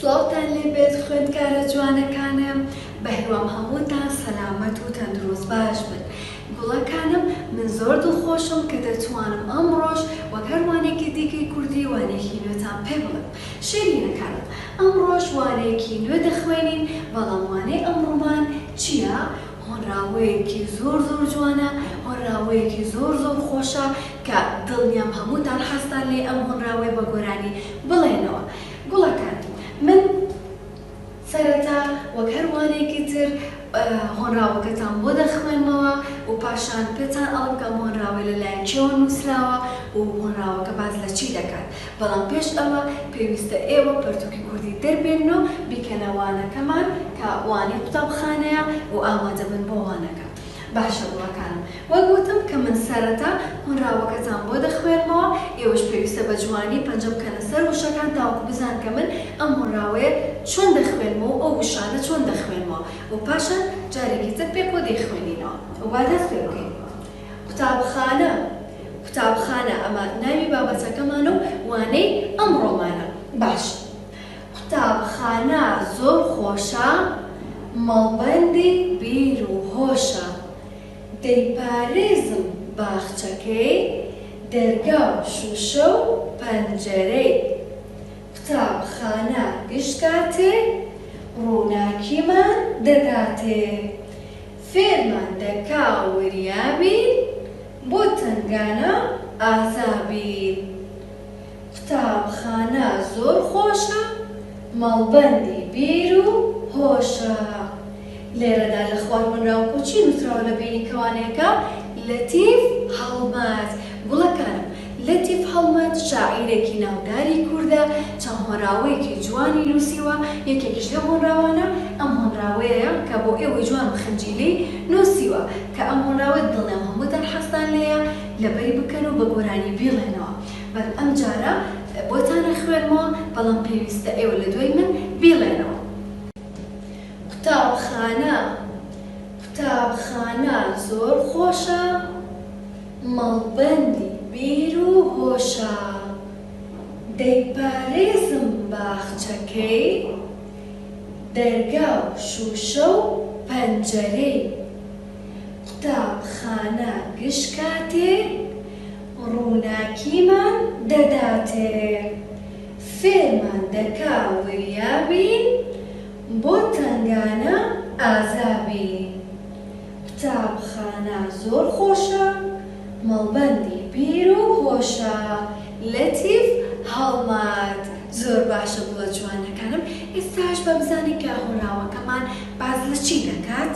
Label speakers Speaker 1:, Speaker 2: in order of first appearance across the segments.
Speaker 1: سڵاوتان لێبێت خوێندکارە جوانەکانم بەهیوام هەمووتان سەلامەت و تەندروست باش بن گوڵەکانم من زۆر دڵخۆشم کە دەتوانم ئەمڕۆش وەک هەر وانەیەکی دیکەی کوردی وانەیەکی نوێتان پێ بڵێم شیرینەکانم ئەمڕۆش وانەیەکی نوێ دەخوێنین بەڵام وانەی ئەمڕۆمان چییە؟ هۆنراوەیەکی زۆر زۆر جوانە هۆنراوەیەکی زۆر زۆر خۆشە کە دڵنیام هەمووتان حەزتان لێی ئەم هۆنراوەیە بە گۆرانی بڵێنەوە گوڵەکان من سەرەتا وەک هەر وانەیەکی تر هۆنراوەکەتان بۆ دەخوێنمەوە و پاشان پێتان ئەڵێم کە ئەم هۆنراوەیە لە لایەن کێوە نووسراوە و هۆنراوەکە باس لە چی دەکات بەڵام پێش ئەوە پێویستە ئێوە پەرتوکی کوردی دەربێنن و بیکەنە وانەکەمان کە وانەی قوتابخانەیە و ئامادەبن بۆ وانەکە. باشە گوڵەکانم وەک وتم کە من سەرەتا هۆنراوەکەتان بۆ دەخوێنمەوە ئێوەش پێویستە بە جوانی پەنجە بکەنە سەر وشەکان تاوەکو بزانن کە من ئەم هۆنراوەیە چۆن دەخوێنمەوە و ئەو وشانە چۆن دەخوێنمەوە و پاشان جارێکی تر پێکەوە دەیخوێنینەوە و با دەست پێ بکەین. قوتابخانە قوتابخانە ئەمە ناوی بابەتەکەمانە و وانەی ئەمڕۆمانە باش قوتابخانە زۆر خۆشە مەڵبەندی بیر و هۆشە دەیپارێزم باخچەکەی دەرگا و شوشە و پەنجەرەی قوتابخانە گشت کاتێ ڕووناکیمان دەداتێ فێرمان دەکا وریا بین بۆ تەنگانە ئازا بین قوتابخانە زۆر خۆشە مەڵبەندی بیر و هۆشە لێرەدا لە خوار هۆنراوەکە چی نووسراوە لە بەینی کەوانەیەکە لەتیف هەڵمەت گوڵەکانم لەتیف هەڵمەت شاعیرێکی ناوداری کوردە، چەند هۆنراوەیەکی جوانی نووسیوە، یەکێکیش لەو هۆنراوانە ئەم هۆنراوەیەیە کە بۆ ئێوەی جوان و خنجیلەی نووسیوە، کە ئەم هۆنراوەیە دڵنیام هەمووتان حەزتان لێیە لەبەری بکەن و بە گۆرانی بیڵێنەوە. من ئەم جارە بۆتان ئەخوێنمەوە، بەڵام پێویستە ئێوە لە دوای من بیڵێنەوە. قوتابخانە قوتابخانە زۆر خۆشە. مەڵبەندی بیر و هۆشە. دەیپارێزم باخچەکەی، دەرگا و شووشە و پەنجەرەی. قوتابخانە گشت کاتێ، ڕووناکیمان دەداتێ. فێرمان دەکا وریا بین، بۆ تەنگانە ئازا بین. قوتابخانە زۆر خۆشە مەڵبەندی بیر و هۆشە لەتیف هەڵمەت زۆر باشە گوڵە جوانەکانم ئێستاش با بزانین کە هۆنراوەکەمان باس لە چی دەکات؟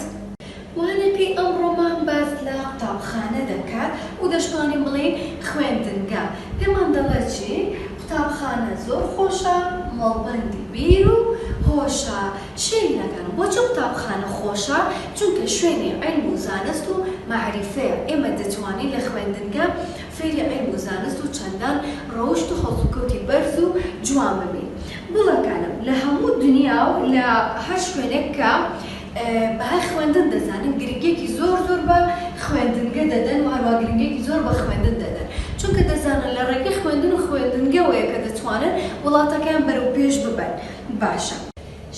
Speaker 1: وانەکەی ئەمڕۆمان باس لە قوتابخانە دەکات و دەشتوانین بڵێین خوێندنگە پێمان دەڵێت چی؟ قوتابخانە زۆر خۆشە مەڵبەندی بیر و هۆشە شیرینەکان بۆچی قوتابخانە خۆشە؟ چونکە شوێنی عیلم و زانست و مەعریفەیە، ئێمە دەتوانین لە خوێندنگە فێری عیلم و زانست و چەندان ڕەوشت و هەڵسوکەوتی بەرز و جوان ببین. گوڵەکانم لە هەموو دنیا و لە هەر شوێنێک کە بەهای خوێندن دەزانن گرنگیەکی زۆر زۆر بە خوێندنگە دەدەن و هەروا گرنگیەکی زۆر بە خوێندن دەدەن چونکە دەزانن لە ڕێگەی خوێندن و خوێندنگەوەیە کە دەتوانن وڵاتەکەیان بەرەو پێش ببەن. باشە.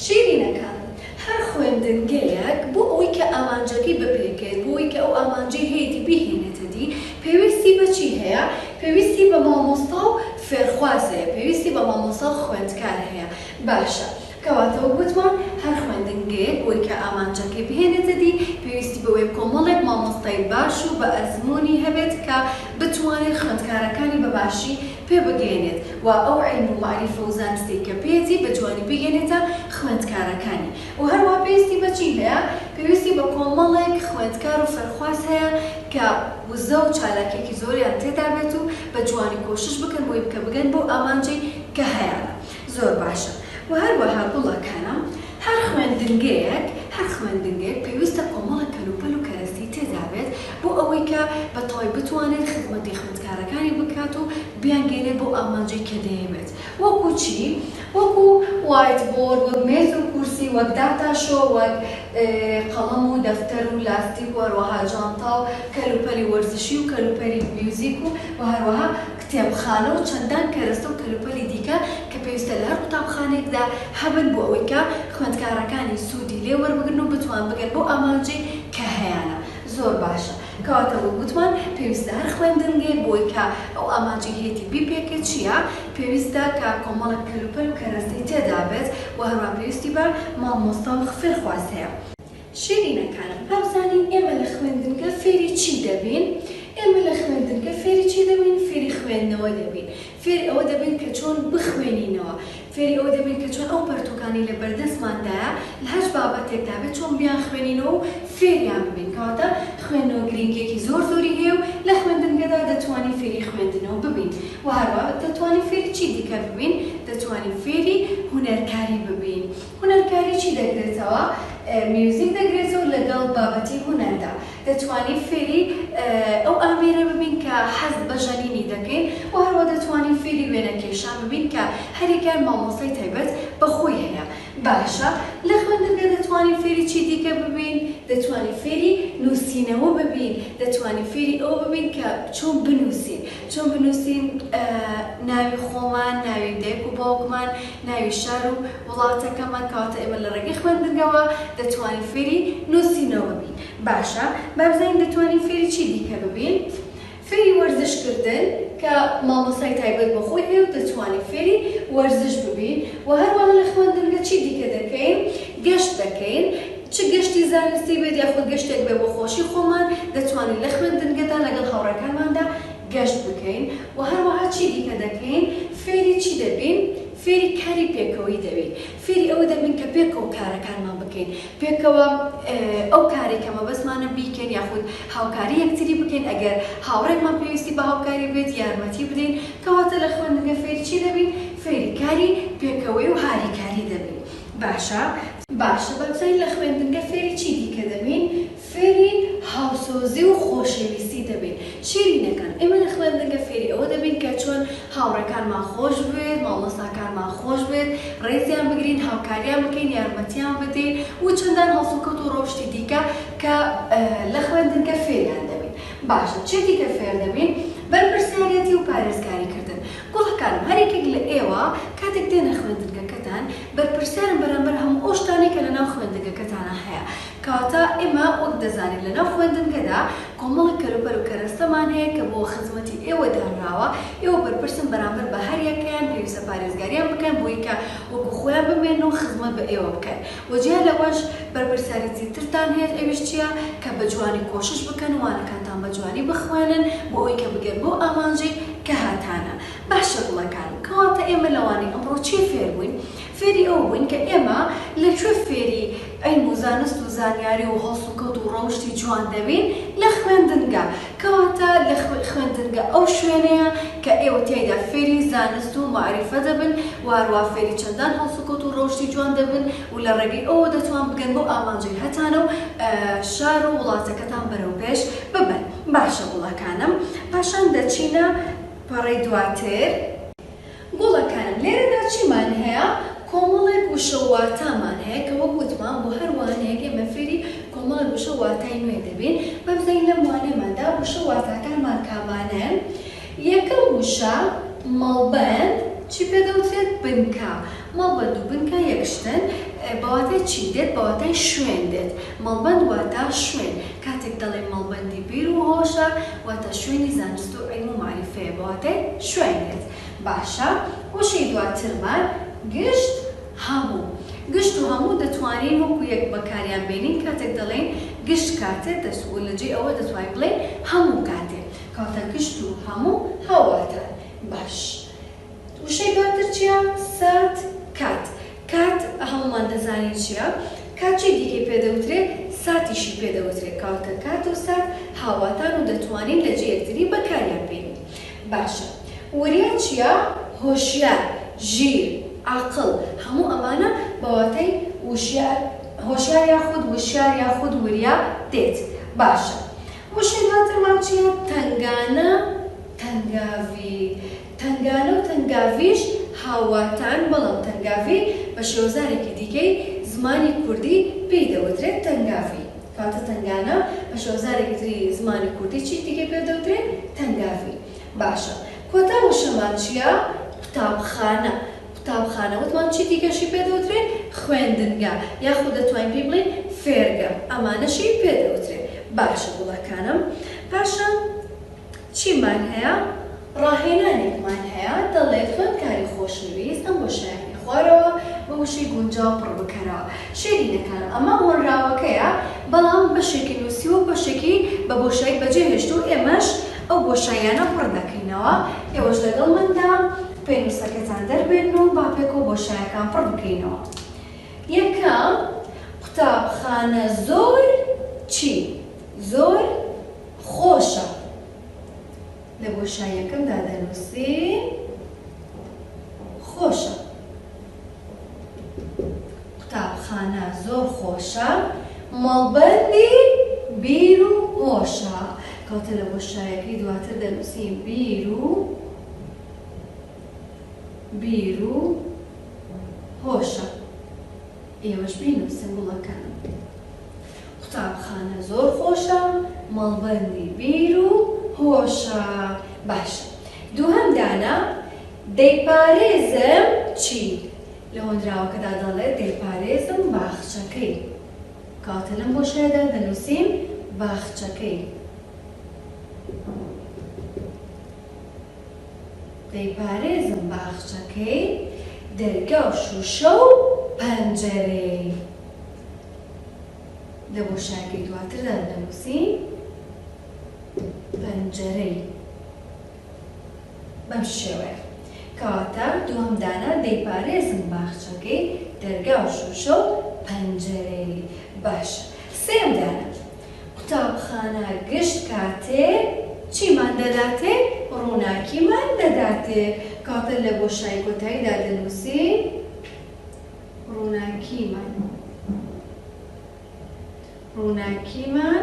Speaker 1: شیرینەکان، هەر خوێندنگەیەک بۆ ئەوەی کە ئامانجەکەی بپێکێت، بۆ ئەوەی کە ئەو ئامانجەی هەیەتی بیهێنێتە دی، پێویستی بە چی هەیە؟ پێویستی بە مامۆستا و فێرخواز هەیە، پێویستی بە مامۆستا و خوێندکار هەیە. باشە. کەواتە وەک وتمان هەر خوێندنگەیەک بۆی کە ئامانجەکەی بهێنێتە دی، پێویستی بەوەیە کۆمەڵێک مامۆستای باش و بە ئەزموونی هەبێت کە بتوانێت خوێندکارەکانی بە باشی پێ بگەیەنێت و ئەو عیلم و مەعریفە و زانستەی کە پێیەتی بە جوانی بگەیەنێتە خوێندکارەکانی و هەروەها پێویستی بە چی هەیە؟ پێویستی بە کۆمەڵێک خوێندکار و فێرخواز هەیە کە وزە و چالاکیەکی زۆریان تێدا بێت و بە جوانی کۆشش بکەن بۆی کە بگەن بەو ئامانجەی کە هەیانە. زۆر باشە و هەروەها گوڵەکانم هەر خوێندنگەیەک هەر خوێندنگەیەک پێویستە کۆمەڵێک کەلوپەل و کەرەستەی تێدابێت بۆ ئەوەی کە بە تەواوی بتوانێت خزمەتی خوێندکارەکانی بکات. بکات و بیانگەیەنێت بەو ئامانجەی کە دەیەوێت. وەکو چی؟ وەکو white board، وەک مێز و کورسی، وەک data show، وەک قەڵەم و دەفتەر و لاستیک و هەروەها جانتا و کەلوپەلی وەرزشی و کەلوپەلی میوزیک و و هەروەها کتێبخانە و چەندان کەرەستە و کەلوپەلی دیکە کە پێویستە لە هەر قوتابخانەیەکدا هەبن بۆ ئەوەی کە خوێندکارەکانی سوودی لێ وەربگرن و بتوان بگەن بەو ئامانجەی کە هەیانە. زۆر باشە. کەواتە وەک وتمان پێویستە هەر خوێندنگەیەک بۆ ئەوەی کە ئەو ئامانجەی هەیەتی بیپێکێت چییە؟ پێویستە کە کۆمەڵێک کەلوپەل و کەرەستەی تێدا بێت و هەروەها پێویستی بە مامۆستا و فێرخواز هەیە. شیرینەکانم با بزانین ئێمە لە خوێندنگە فێری چی دەبین؟ ئێمە لە خوێندنگە فێری چی دەبین؟ فێری خوێندنەوە دەبین. فێری ئەوە دەبین کە چۆن بخوێنینەوە. فێری ئەوە دەبین کە چۆن ئەو پەرتووکانەی لە بەردەستماندایە لە هەچ بابەتێکدا بێت چۆن بیانخوێنینەوە و فێریان ببین. کەواتە خوێندنەوە گرینگییەکی زۆر زۆری هەیە و لە خوێندنگەدا دەتوانین فێری خوێندنەوە ببین و هەروەها دەتوانین فێری چی دیکە ببین؟ دەتوانین فێری هونەرکاری ببین. هونەرکاری چی دەگرێتەوە؟ میوزیک دەگرێتەوە لەگەڵ بابەتی هونەردا. دەتوانین فێری ئەو ئامێرە ببین کە حەز بە ژەنینی دەکەین و هەروە دەتوانین فێری وێنەکێشان ببین کە هەریەکەیان مامۆستای تایبەت بە خۆی هەیە. باشە لە خوێندنگە دەتوانین فێری چی دیکە ببین؟ دەتوانین فێری نووسینەوە ببین، دەتوانین فێری ئەوە ببین کە چۆن بنووسین، چۆن بنووسین ناوی خۆمان، ناوی دایک و باوکمان، ناوی شار و وڵاتەکەمان، کەواتە ئێمە لە ڕێگەی خوێندنگەوە دەتوانین فێری نووسینەوە ببین. باشە با بزانین دەتوانین فێری چی دیکە ببین؟ فێری وەرزش کردن کە مامۆستای تایبەت بە خۆی هەیە و دەتوانین فێری وەرزش ببین و هەروەها لە خوێندنگە چی دیکە دەکەین؟ گەشت دەکەین چ گەشتی زانستی بێت یاخود گەشتێک بێت بۆ خۆشی خۆمان دەتوانین لە خوێندنگەدا لەگەڵ هاوڕێکانماندا گەشت بکەین و هەروەها چی دیکە دەکەین؟ فێری چی دەبین؟ فێری کاری پێکەوەیی دەبین فێری ئەوە دەبین کە پێکەوە کارەکانمان بکەین، پێکەوە ئەو کارەی کە مەبەستمانە بیکەین یاخود هاوکاری یەکتری بکەین، ئەگەر هاوڕێکمان پێویستی بە هاوکاری بێت یارمەتی بدەین، کەواتە لە خوێندنگە فێری چی دەبین؟ فێری کاری پێکەوەی و هاریکاری دەبین. باشە؟ باشە با بزانین لە خوێندنگە فێری چی دیکە دەبین؟ فێری هاوسۆزی و خۆشەویستی دەبین. شیرینەکان، ئێمە لە خوێندنگە فێری ئەوە دەبین کە چۆن هاوڕێکانمان خۆش بوێت، مامۆستاکانمان خۆش بوێت، ڕێزیان بگرین، هاوکاریان بکەین، یارمەتیان بدەین و چەندان هەڵسوکەوت و ڕەوشتی دیکە کە لە خوێندنگە فێریان دەبین. باشە چی دیکە فێر دەبین؟ بەرپرسیاریەتی و پارێزگاری کردن. گوڵەکانم، هەر یەکێک لە ئێوە کاتێک دێنە خوێندنگەکەتان، بەرپرسیارن بەرامبەر هەموو ئەو شتانەی کە لەناو خوێندنگەکەتانا هەیە. کەواتە ئێمە وەک دەزانین لەناو خوێندنگەدا کۆمەڵێک کەلوپەل و کەرەستەمان هەیە کە بۆ خزمەتی ئێوە دانراوە، ئێوە بەرپرسن بەرامبەر بە هەر یەکەیان، پێویستە پارێزگاریان بکەن بۆی کە وەکو خۆیان بمێنن و خزمەت بە ئێوە بکەن و جیا لەوەش بەرپرسیارێتی ترتان هەیە ئەویش چیە کە بە جوانی کۆشش بکەن و وانەکانتان بە جوانی بخوێنن بۆ ئەوەی کە بگەن بەو ئامانجەی کە هەتانە. باشە گوڵەکانم کەواتە ئێمە لەوانەی ئەمڕۆ چی فێر بووین؟ فێری ئەوە بووین کە ئێمە لە کوێ فێری عیلم و زانست و زانیاری و هەڵسوکەوت و ڕەوشتی جوان دەبین؟ لە خوێندنگە. کەواتە لە خوێندنگە ئەو شوێنەیە کە ئێوە تیایدا فێری زانست و مەعریفە دەبن و هەروا فێری چەندان هەڵسوکەوت و ڕەوشتی جوان دەبن و لە ڕێگەی ئەوەوە دەتوان بگەن بەو ئامانجەی هەتانە و شار و وڵاتەکەتان بەرەوپێش ببەن. باشە گوڵەکانم پاشان دەچینە پەڕەی دواتر. گوڵەکانم لێرەدا چیمان هەیە؟ کۆمەڵێک وشە و واتامان هەیە کە وەک وتمان بۆ هەر وانەیەک ئێمە فێری کۆمەڵێک وشە و واتای نوێ دەبین. با بزانین لەم وانەیەماندا وشە و واتاکانمان کامانەن. یەکەم وشە، مەڵبەند، چی پێ دەوترێت؟ بنکە. مەڵبەند و بنکە یەک شتن. بە واتای چی دێت؟ بە واتای شوێن دێت. مەڵبەند واتا شوێن. کاتێک دەڵێین مەڵبەندی بیر و هۆشە، واتە شوێنی زانست و عیلم و مەعریفەیە، بە واتای شوێن دێت. باشە وشەی دواترمان، گشت، هەموو. گشت و هەموو دەتوانین وەکو یەک بەکاریان بێنین کاتێک دەڵێین گشت کاتێ دەس و لە جێی ئەوە دەتوانین بڵێین هەموو کاتێ. کەواتە گشت و هەموو هاوواتان. باش. وشەی دواتر چیە؟ سات، کات. کات هەموومان دەزانین چیە. کات چی دیکەی پێ دەوترێ؟ ساتیشی پێ دەوترێ. کەواتە کات و سات هاوواتان و دەتوانین لە جێی یەکتری بەکاریان بێنین. باشە. وریا چیە؟ هۆشیار، ژیر، عاقڵ. هەموو ئەمانە بە واتای وشیار، هۆشیار یاخود وشیار یاخود وریا دێت. باشە. وشەی دواترمان چیە؟ تەنگانە، تەنگ. تەنگاڤی. تەنگانە و تەنگاڤیش هاوواتان، بەڵام تەنگاڤی بە شێوەزارێکی دیکەی زمانی کوردی پێی دەوترێت تەنگاڤی. کەواتە تەنگانە بە شێوەزارێکی تری زمانی کوردی چی دیکەی پێ دەوترێت؟ تەنگاڤی. باشە کۆتا وشەمان چییە؟ قوتابخانە. قوتابخانە وتمان چی دیکەشی پێ دەوترێت؟ خوێندنگە یاخود دەتوانین پێی بڵێین فێرگە. ئەمانەشی پێ دەوترێت. باشە گوڵەکانم. پاشان چیمان هەیە؟ ڕاهێنانێکمان هەیە دەڵێت خوێندکاری خۆشەویست ئەم بۆشایانەی خوارەوە بە وشەی گونجاو پڕ بکەرەوە. شیرینەکان ئەمە هۆنراوەکەیە بەڵام بەشێکی نووسیوە و بەشێکی بە بۆشایی بەجێ هێشتووە و ئێمەش ئەو بۆشاییانە پڕ دەکەینەوە. ئێوەش لەگەڵ مندا پێنووسەکەتان دەربێنن و با پێکەوە بۆشایەکان پڕ بکەینەوە. یەکەم، قوتابخانە زۆر چی؟ زۆر خۆشە. لە بۆشاییەکەمدا دەنووسین خۆشە. قوتابخانە زۆر خۆشە، مەڵبەندی بیر و هۆشە. کەواتە لە بۆشایەکەی دواتر دەنووسین بیر و بیر و هۆشە. ئێوەش بینووسن گوڵەکانم. قوتابخانە زۆر خۆشە، مەڵبەندی بیر و هۆشە. باشە دووهەم دانە دەیپارێزم چی؟ لە هۆنراوەکەدا دەڵێت دەیپارێزم باخچەکەی. کەواتە لەم بۆشایەدا دەنووسین باخچەکەی. دەیپارێزم باخچەکەی، دەرگا و شووشە و پەنجەرەی. لە بۆشایەکەی دواتردا دەنووسین پەنجەرەی. بەم شێوەیە. کەواتە دووهەم دانە دەیپارێزم باخچەکەی، دەرگا و شووشە و پەنجەرەی. باشە. سێیەم دانە. قوتابخانە گشت کاتێ چیمان دەداتێ؟ ڕووناکیمان دەداتێ. کەواتە لە بۆشایی کۆتاییدا دەنووسین ڕووناکیمان. ڕووناکیمان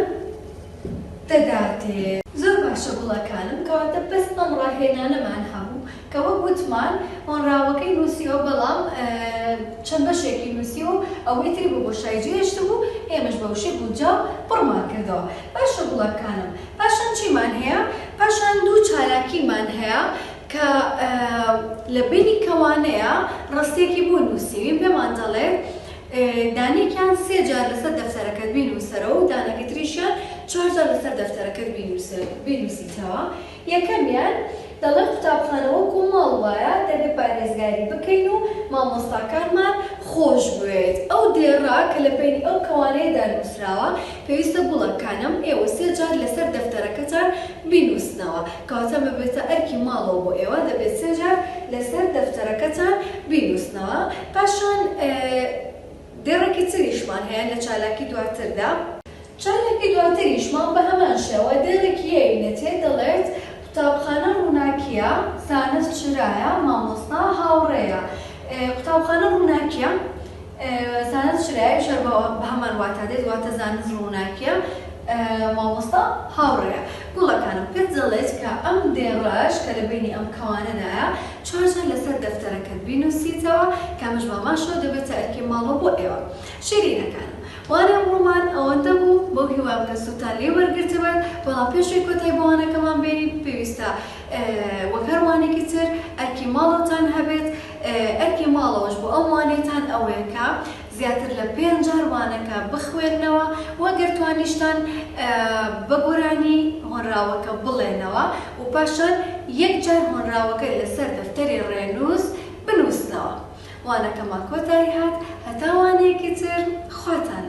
Speaker 1: دەداتێ. زۆر باشە گوڵەکانم کەواتە بەس ئەم ڕاهێنانەمان هەبوو کە وەک وتمان هۆنراوەکەی نووسیوە بەڵام چەند بەشێکی نووسیوە و ئەوەی تری بۆ بۆشایی جێهێشتبوو ئێمەش بە وشەی گونجاو پڕمان کردەوە باشە گوڵەکانم پاشان چیمان هەیە پاشان دوو چالاکیمان هەیە کە لە بینی کەوانەیە ڕستێکی بۆ نووسیوین پێمان دەڵێت دانەیەکیان سێ جار لەسەر دەفتەرەکەت بینووسەرەوە و دانەکەی تریشیان چوار جار لەسەر دەفتەرەکەت بینووسیتەوە. یەکەمیان دەڵێ قوتابخانە وەکو ماڵ وایە دەبێ پارێزگاری بکەین و مامۆستاکانمان خۆش بوێت. ئەو دێڕە کە لە بەینی ئەو کەوانەیەدا نووسراوە پێویستە گوڵەکانم ئێوە سێ جار لەسەر دەفتەرەکەتان بینووسنەوە. کەواتە ئەمە بێتە ئەرکی ماڵەوە بۆ ئێوە دەبێت سێ جار لەسەر دەفتەرەکەتان بینووسنەوە. پاشان دێڕێکی تریشمان هەیە لە چالاکی دواتردا. چالاکی دواتریشمان بە هەمان شێوە دێڕێکی یەینەتێ دەڵێت، قوتابخانە ڕووناکییە، زانست چرایە، مامۆستا هاوڕێیە. قوتابخانە ڕووناکییە، زانست چرایەش هەر بە هەمان واتا دێت، واتە زانست ڕووناکییە، مامۆستا هاوڕێیە. گوڵەکانم پێت دەڵێت کە ئەم دێڕەش کە لە بەینی ئەم کەوانەدایە چوار جار لەسەر دەفتەرەکەت بینووسیتەوە کە ئەمەش بە هەمان شێوە دەبێتە ئەرکی ماڵەوە بۆ ئێوە. شیرینەکانم. وانەی ئەمڕۆمان ئەوەندە بوو، بەو هیوایەم کە سوودتان لێ وەرگرتبێت، بەڵام پێش ئەوەی کۆتایی بە وانەکەمان بێنین پێویستە وەک هەر وانەیەکی تر ئەرکی ماڵەوەتان هەبێت، ئەرکی ماڵەوەش بۆ ئەم وانەیەتان ئەوەیە کە زیاتر لە پێنج جار وانەکە بخوێننەوە و گەر توانیشتان بە گۆرانی هۆنراوەکە بڵێنەوە و پاشان یەک جار هۆنراوەکە لەسەر دەفتەری ڕێنووس بنووسنەوە. وانەکەمان کۆتایی هات هەتا وانەیەکی تر خواتان.